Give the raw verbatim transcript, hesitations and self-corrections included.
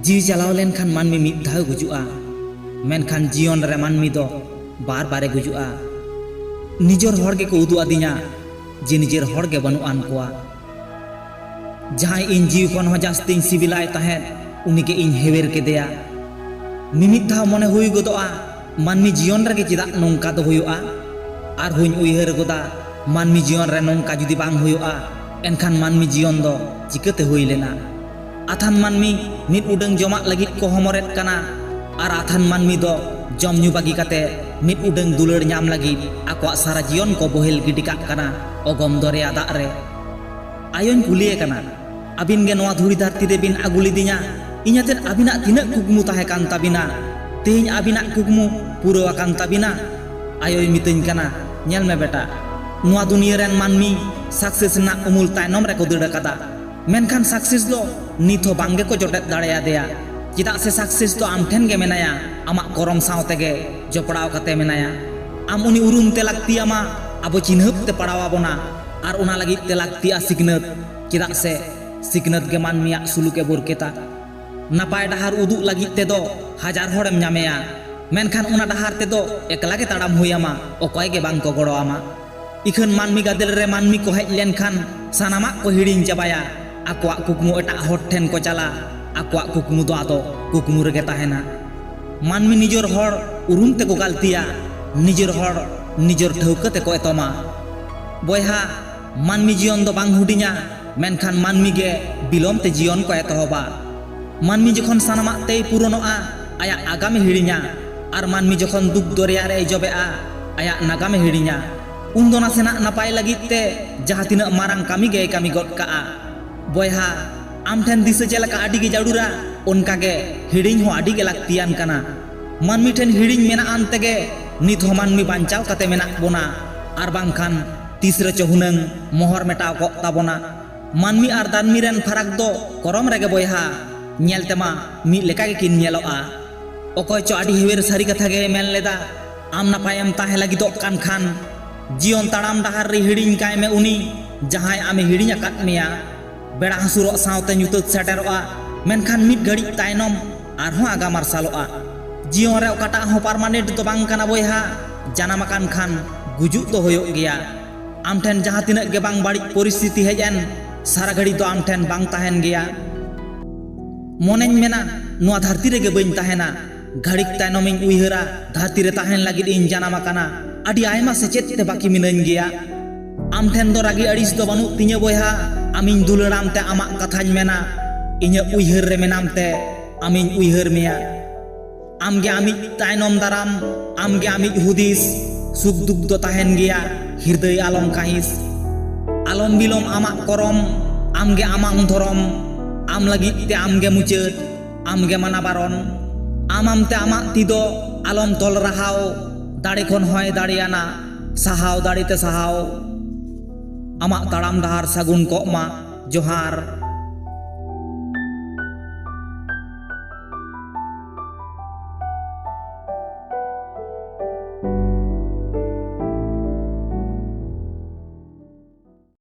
ᱡᱤᱣᱤ ᱪᱟᱞᱟᱣ ᱞᱮᱱᱠᱷᱟᱱ ᱢᱟᱹᱱᱢᱤ ᱢᱤᱫ ᱫᱷᱟᱣ ᱜᱩᱡᱩᱜᱼᱟ, ᱢᱮᱱᱠᱷᱟᱱ ᱡᱤᱭᱚᱱ ᱨᱮ ᱢᱟᱹᱱᱢᱤ ᱫᱚ ᱵᱟᱨ ᱵᱟᱨᱮ ᱜᱩᱡᱩᱜᱼᱟ᱾ ᱱᱤᱡᱚᱨ ᱦᱚᱲ ᱜᱮᱠᱚ ᱩᱫᱩᱜ ᱟᱹᱫᱤᱧᱟ ᱡᱮ ᱱᱤᱡᱮᱨ ᱦᱚᱲ ᱜᱮ ᱵᱟᱹᱱᱩᱜ ᱟᱱ ᱠᱚᱣᱟ᱾ ᱡᱟᱦᱟᱸᱭ ᱤᱧ ᱡᱤᱣᱤ ᱠᱷᱚᱱ ᱦᱚᱸ ᱡᱟᱹᱥᱛᱤᱧ ᱥᱤᱵᱤᱞᱟᱭ ᱛᱟᱦᱮᱸᱫ, ᱩᱱᱤᱜᱮ ᱤᱧ ᱦᱮᱣᱮᱨ ᱠᱮᱫᱮᱭᱟ᱾ ᱢᱤᱢᱤᱫ ᱫᱷᱟᱣ ᱢᱚᱱᱮ ᱦᱩᱭ ᱜᱚᱫᱚᱜᱼᱟ, ᱢᱟᱹᱱᱢᱤ ᱡᱤᱭᱚᱱ ᱨᱮᱜᱮ ᱪᱮᱫᱟᱜ ᱱᱚᱝᱠᱟ ᱫᱚ ᱦᱩᱭᱩᱜᱼᱟ? ᱟᱨᱦᱚᱸᱧ ᱩᱭᱦᱟᱹᱨ ᱜᱚᱫᱟ, ᱢᱟᱹᱱᱢᱤ ᱡᱤᱭᱚᱱ ᱨᱮ ᱱᱚᱝᱠᱟ ᱡᱩᱫᱤ ᱵᱟᱝ ᱦᱩᱭᱩᱜᱼᱟ, ᱮᱱᱠᱷᱟᱱ ᱢᱟᱹᱱᱢᱤ ᱡᱤᱭᱚᱱ ᱫᱚ ᱪᱤᱠᱟᱹᱛᱮ ᱦᱩᱭ ᱞᱮᱱᱟ? ᱟᱛᱷᱟᱱ ᱢᱟᱹᱱᱢᱤ ᱢᱤᱫ ᱩᱰᱟᱹᱝ ᱡᱚᱢᱟᱜ ᱞᱟᱹᱜᱤᱫ ᱠᱚ ᱦᱚᱢᱚᱨᱮᱫ ᱠᱟᱱᱟ, ᱟᱨ ᱟᱛᱷᱟᱱ ᱢᱟᱹᱱᱢᱤ ᱫᱚ ᱡᱚᱢ ᱧᱩ ᱵᱟᱹᱜᱤ ᱠᱟᱛᱮ ᱢᱤᱫ ᱩᱰᱟᱹᱝ ᱫᱩᱞᱟᱹᱲ ᱧᱟᱢ ᱞᱟᱹᱜᱤᱫ ᱟᱠᱚᱣᱟᱜ ᱥᱟᱨᱟ ᱡᱤᱭᱚᱱ ᱠᱚ ᱵᱚᱦᱮᱞ ᱜᱤᱰᱤ ᱠᱟᱜ ᱠᱟᱱᱟ ᱚᱜᱚᱢ ᱫᱚᱨᱭᱟ ᱫᱟᱜ ᱨᱮ᱾ ᱟᱭᱳᱧ ᱠᱩᱞᱤᱭᱮ ᱠᱟᱱᱟ, "ᱟᱹᱵᱤᱱ ᱜᱮ ᱱᱚᱣᱟ ᱫᱷᱩᱲᱤ ᱫᱷᱟᱹᱨᱛᱤ ᱨᱮᱵᱤᱱ ᱟᱹᱜᱩ ᱞᱤᱫᱤᱧᱟ, ᱤᱧ ᱟᱛᱮᱫ ᱟᱹᱵᱤᱱᱟᱜ ᱛᱤᱱᱟᱹᱜ ᱠᱩᱠᱢᱩ ᱛᱟᱦᱮᱸ ᱠᱟᱱ ᱛᱟᱹᱵᱤᱱᱟ? ᱛᱮᱦᱮᱧ ᱟᱹᱵᱤᱱᱟᱜ ᱠᱩᱠᱢᱩ ᱯᱩᱨᱟᱹᱣ ᱟᱠᱟᱱ ᱛᱟᱹᱵᱤᱱᱟ?" ᱟᱭᱳᱭ ᱢᱤᱛᱟᱹᱧ ᱠᱟᱱᱟ, "ᱧᱮᱞ ᱢᱮ ᱵᱮᱴᱟ, ᱱᱚᱣᱟ ᱫᱩᱱᱤᱭᱟᱹ ᱨᱮᱱ ᱢᱟᱹᱱᱢᱤ success ᱨᱮᱱᱟᱜ ᱩᱢᱩᱞ ᱛᱟᱭᱱᱚᱢ ᱨᱮᱠᱚ ᱫᱟᱹᱲ ᱟᱠᱟᱫᱟ, ᱢᱮᱱᱠᱷᱟᱱ success ᱫᱚ ᱱᱤᱛ ᱦᱚᱸ ᱵᱟᱝ ᱜᱮᱠᱚ ᱡᱚᱴᱮᱫ ᱫᱟᱲᱮᱭᱟᱫᱮᱭᱟ᱾ ᱪᱮᱫᱟᱜ ᱥᱮ success ᱫᱚ ᱟᱢ ᱴᱷᱮᱱ ᱜᱮ ᱢᱮᱱᱟᱭᱟ, ᱟᱢᱟᱜ ᱠᱚᱨᱚᱢ ᱥᱟᱶ ᱛᱮᱜᱮ ᱡᱚᱯᱲᱟᱣ ᱠᱟᱛᱮ ᱢᱮᱱᱟᱭᱟ᱾ ᱟᱢ ᱩᱱᱤ ᱩᱨᱩᱢ ᱛᱮ ᱞᱟᱹᱠᱛᱤ ᱟᱢᱟ, ᱟᱵᱚ ᱪᱤᱱᱦᱟᱹᱯ ᱛᱮ ᱯᱟᱲᱟᱣ ᱟᱵᱚᱱᱟ, ᱟᱨ ᱚᱱᱟ ᱞᱟᱹᱜᱤᱫ ᱛᱮ ᱞᱟᱹᱠᱛᱤᱜᱼᱟ ᱥᱤᱠᱷᱱᱟᱹᱛ, ᱪᱮᱫᱟᱜ ᱥᱮ ᱥᱤᱠᱷᱱᱟᱹᱛ ᱜᱮ ᱢᱟᱹᱱᱢᱤᱭᱟᱜ ᱥᱩᱞᱩᱠ ᱮ ᱵᱚᱨᱠᱮᱛᱟ᱾ ᱱᱟᱯᱟᱭ ᱰᱟᱦᱟᱨ ᱩᱫᱩᱜ ᱞᱟᱹᱜᱤᱫ ᱛᱮᱫᱚ ᱦᱟᱡᱟᱨ ᱦᱚᱲᱮᱢ ᱧᱟᱢᱮᱭᱟ, ᱢᱮᱱᱠᱷᱟᱱ ᱚᱱᱟ ᱰᱟᱦᱟᱨ ᱛᱮᱫᱚ ᱮᱠᱞᱟ ᱜᱮ ᱛᱟᱲᱟᱢ ᱦᱩᱭ ᱟᱢᱟ, ᱚᱠᱚᱭ ᱜᱮ ᱵᱟᱝ ᱠᱚ ᱜᱚᱲᱚ ᱟᱢᱟ᱾ ᱤᱠᱷᱟᱹᱱ ᱢᱟᱹᱱᱢᱤ ᱜᱟᱫᱮᱞ ᱨᱮ ᱢᱟᱹᱱᱢᱤ ᱠᱚ ᱦᱮᱡ ᱞᱮᱱᱠᱷᱟᱱ ᱥᱟᱱᱟᱢᱟᱜ ᱠᱚ ᱦᱤᱲᱤᱧ ᱪᱟᱵᱟᱭᱟ᱾ ᱟᱠᱚᱣᱟᱜ ᱠᱩᱠᱢᱩ ᱮᱴᱟᱜ ᱦᱚᱲ ᱴᱷᱮᱱ ᱠᱚ ᱪᱟᱞᱟ, ᱟᱠᱚᱣᱟᱜ ᱠᱩᱠᱢᱩ ᱫᱚ ᱟᱫᱚ ᱠᱩᱠᱢᱩ ᱨᱮᱜᱮ ᱛᱟᱦᱮᱱᱟ᱾ ᱢᱟᱹᱱᱢᱤ ᱱᱤᱡᱚᱨ ᱦᱚᱲ ᱩᱨᱩᱢ ᱛᱮᱠᱚ ᱜᱟᱹᱞᱛᱤᱭᱟ, ᱱᱤᱡᱚᱨ ᱦᱚᱲ ᱱᱤᱡᱚᱨ ᱴᱷᱟᱹᱣᱠᱟᱹ ᱛᱮᱠᱚ ᱮᱛᱚᱢᱟ᱾ ᱵᱚᱭᱦᱟ, ᱢᱟᱹᱱᱢᱤ ᱡᱤᱭᱚᱱ ᱫᱚ ᱵᱟᱝ ᱦᱩᱰᱤᱧᱟ, ᱢᱮᱱᱠᱷᱟᱱ ᱢᱟᱹᱱᱢᱤ ᱜᱮ ᱵᱤᱞᱚᱢ ᱛᱮ ᱡᱤᱭᱚᱱ ᱠᱚ ᱮᱛᱚᱦᱚᱵᱟ᱾ ᱢᱟᱹᱱᱢᱤ ᱡᱚᱠᱷᱚᱱ ᱥᱟᱱᱟᱢᱟᱜ ᱛᱮᱭ ᱯᱩᱨᱚᱱᱚᱜᱼᱟ, ᱟᱭᱟᱜ ᱟᱜᱟᱢᱮ ᱦᱤᱲᱤᱧᱟ᱾ ᱟᱨ ᱢᱟᱹᱱᱢᱤ ᱡᱚᱠᱷᱚᱱ ᱫᱩᱠ ᱫᱚᱨᱭᱟ ᱨᱮᱭ ᱡᱚᱵᱮᱜᱼᱟ, ᱟᱭᱟᱜ ᱱᱟᱜᱟᱢᱮ ᱦᱤᱲᱤᱧᱟ᱾ ᱩᱱᱫᱚ ᱱᱟᱥᱮᱱᱟᱜ ᱱᱟᱯᱟᱭ ᱞᱟᱹᱜᱤᱫ ᱛᱮ ᱡᱟᱦᱟᱸ ᱛᱤᱱᱟᱹᱜ ᱢᱟᱨᱟᱝ ᱠᱟᱹᱢᱤ ᱜᱮᱭ ᱠᱟᱹᱢᱤ ᱜᱚᱫ ᱠᱟᱜᱼᱟ᱾ ᱵᱚᱭᱦᱟ, ᱟᱢ ᱴᱷᱮᱱ ᱫᱤᱥᱟᱹ ᱪᱮᱫ ᱞᱮᱠᱟ ᱟᱹᱰᱤ ᱜᱮ ᱡᱟᱹᱨᱩᱲᱟ, ᱚᱱᱠᱟ ᱜᱮ ᱦᱤᱲᱤᱧ ᱦᱚᱸ ᱟᱹᱰᱤ ᱜᱮ ᱞᱟᱹᱠᱛᱤᱭᱟᱱ ᱠᱟᱱᱟ᱾ ᱢᱟᱹᱱᱢᱤ ᱴᱷᱮᱱ ᱦᱤᱲᱤᱧ ᱢᱮᱱᱟᱜ ᱟᱱ ᱛᱮᱜᱮ ᱱᱤᱛ ᱦᱚᱸ ᱢᱟᱹᱱᱢᱤ ᱵᱟᱧᱪᱟᱣ ᱠᱟᱛᱮ ᱢᱮᱱᱟᱜ ᱵᱚᱱᱟ, ᱟᱨ ᱵᱟᱝᱠᱷᱟᱱ ᱛᱤᱥ ᱨᱮᱪᱚ ᱦᱩᱱᱟᱹᱝ ᱢᱚᱦᱚᱨ ᱢᱮᱴᱟᱣ ᱠᱚᱜ ᱛᱟᱵᱚᱱᱟ᱾ ᱢᱟᱹᱱᱢᱤ ᱟᱨ ᱫᱟᱹᱱᱢᱤ ᱨᱮᱱ ᱯᱷᱟᱨᱟᱠ ᱫᱚ ᱠᱚᱨᱚᱢ ᱨᱮᱜᱮ ᱵᱚᱭᱦᱟ, ᱧᱮᱞ ᱛᱮᱢᱟ ᱢᱤᱫ ᱞᱮᱠᱟ ᱜᱮᱠᱤᱱ ᱧᱮᱞᱚᱜᱼᱟ᱾ ᱚᱠᱚᱭ ᱪᱚ ᱟᱹᱰᱤ ᱦᱮᱣᱮᱨ ᱥᱟᱹᱨᱤ ᱠᱟᱛᱷᱟ ᱜᱮᱭ ᱢᱮᱱ ᱞᱮᱫᱟ, "ᱟᱢ ᱱᱟᱯᱟᱭᱮᱢ ᱛᱟᱦᱮᱸ ᱞᱟᱹᱜᱤᱫᱚᱜ ᱠᱟᱱ ᱠᱷᱟᱱ, ᱡᱤᱭᱚᱱ ᱛᱟᱲᱟᱢ ᱰᱟᱦᱟᱨ ᱨᱮ ᱦᱤᱲᱤᱧ ᱠᱟᱭ ᱢᱮ ᱩᱱᱤ, ᱡᱟᱦᱟᱸᱭ ᱟᱢᱮ ᱦᱤᱲᱤᱧ ᱟᱠᱟᱫ ᱢᱮᱭᱟ᱾ ᱵᱮᱲᱟ ᱦᱟᱹᱥᱩᱨᱚᱜ ᱥᱟᱶᱛᱮ ᱧᱩᱛᱟᱹᱛ ᱥᱮᱴᱮᱨᱚᱜᱼᱟ, ᱢᱮᱱᱠᱷᱟᱱ ᱢᱤᱫ ᱜᱷᱟᱹᱲᱤᱡ ᱛᱟᱭᱱᱚᱢ ᱟᱨᱦᱚᱸ ᱟᱜᱟ ᱢᱟᱨᱥᱟᱞᱚᱜᱼᱟ᱾ ᱡᱤᱭᱚᱱ ᱨᱮ ᱚᱠᱟᱴᱟᱜ ᱦᱚᱸ ᱯᱟᱨᱢᱟᱱᱮᱱᱴ ᱫᱚ ᱵᱟᱝ ᱠᱟᱱᱟ ᱵᱚᱭᱦᱟ᱾ ᱡᱟᱱᱟᱢ ᱟᱠᱟᱱ ᱠᱷᱟᱱ ᱜᱩᱡᱩᱜ ᱫᱚ ᱦᱩᱭᱩᱜ ᱜᱮᱭᱟ᱾ ᱟᱢ ᱴᱷᱮᱱ ᱡᱟᱦᱟᱸ ᱛᱤᱱᱟᱹᱜ ᱜᱮ ᱵᱟᱝ ᱵᱟᱹᱲᱤᱡ ᱯᱚᱨᱤᱥᱛᱷᱤᱛᱤ ᱦᱮᱡ ᱮᱱ, ᱥᱟᱨᱟ ᱜᱷᱟᱹᱲᱤ ᱫᱚ ᱟᱢ ᱴᱷᱮᱱ ᱵᱟᱝ ᱛᱟᱦᱮᱱ ᱜᱮᱭᱟ᱾ ᱢᱚᱱᱮᱧ ᱢᱮᱱᱟ, ᱱᱚᱣᱟ ᱫᱷᱟᱹᱨᱛᱤ ᱨᱮᱜᱮ ᱵᱟᱹᱧ ᱛᱟᱦᱮᱱᱟ᱾ ᱜᱷᱟᱹᱲᱤᱠ ᱛᱟᱭᱱᱚᱢᱤᱧ ᱩᱭᱦᱟᱹᱨᱟ, ᱫᱷᱟᱹᱨᱛᱤ ᱨᱮ ᱛᱟᱦᱮᱱ ᱞᱟᱹᱜᱤᱫ ᱤᱧ ᱡᱟᱱᱟᱢ ᱟᱠᱟᱱᱟ᱾ ᱟᱹᱰᱤ ᱟᱭᱢᱟ ᱥᱮᱪᱮᱫ ᱛᱮ ᱵᱟᱹᱠᱤ ᱢᱤᱱᱟᱹᱧ ᱜᱮᱭᱟ᱾ ᱟᱢ ᱴᱷᱮᱱ ᱫᱚ ᱨᱟᱹᱜᱤ ᱟᱹᱲᱤᱥ ᱫᱚ ᱵᱟᱹᱱᱩᱜ ᱛᱤᱧᱟᱹ ᱵᱚᱭᱦᱟ᱾ ᱟᱢᱤᱧ ᱫᱩᱞᱟᱹᱲᱟᱢ ᱛᱮ ᱟᱢᱟᱜ ᱠᱟᱛᱷᱟᱧ ᱢᱮᱱᱟ᱾ ᱤᱧᱟᱹᱜ ᱩᱭᱦᱟᱹᱨ ᱨᱮ ᱢᱮᱱᱟᱢ ᱛᱮ ᱟᱢᱤᱧ ᱩᱭᱦᱟᱹᱨ ᱢᱮᱭᱟ᱾ ᱟᱢᱜᱮ ᱟᱢᱤᱡ ᱛᱟᱭᱱᱚᱢ ᱫᱟᱨᱟᱢ, ᱟᱢᱜᱮ ᱟᱢᱤᱡ ᱦᱩᱫᱤᱥ᱾ ᱥᱩᱠ ᱫᱩᱠ ᱫᱚ ᱛᱟᱦᱮᱱ ᱜᱮᱭᱟ, ᱦᱤᱨᱫᱟᱹᱭ ᱟᱞᱚᱢ ᱠᱟᱹᱦᱤᱥ᱾ ᱟᱞᱚᱢ ᱵᱤᱞᱚᱢ ᱟᱢᱟᱜ ᱠᱚᱨᱚᱢ, ᱟᱢᱜᱮ ᱟᱢᱟᱝ ᱫᱷᱚᱨᱚᱢ᱾ ᱟᱢ ᱞᱟᱹᱜᱤᱫ ᱛᱮ ᱟᱢᱜᱮ ᱢᱩᱪᱟᱹᱫ, ᱟᱢᱜᱮ ᱢᱟᱱᱟ ᱵᱟᱨᱚᱱ᱾ ᱟᱢ ᱟᱢᱛᱮ ᱟᱢᱟᱜ ᱛᱤ ᱫᱚ ᱟᱞᱚᱢ ᱛᱚᱞ ᱨᱟᱦᱟᱣ᱾ ᱫᱟᱲᱮ ᱠᱷᱚᱱ ᱦᱚᱸᱭ ᱫᱟᱲᱮᱭᱟᱱᱟ, ᱥᱟᱦᱟᱣ ᱫᱟᱲᱮᱛᱮ ᱥᱟᱦᱟᱣ᱾ ᱟᱢᱟᱜ ᱛᱟᱲᱟᱢ ᱰᱟᱦᱟᱨ ᱥᱟᱹᱜᱩᱱ ᱠᱚᱜ ᱢᱟ᱾ ᱡᱚᱦᱟᱨ᱾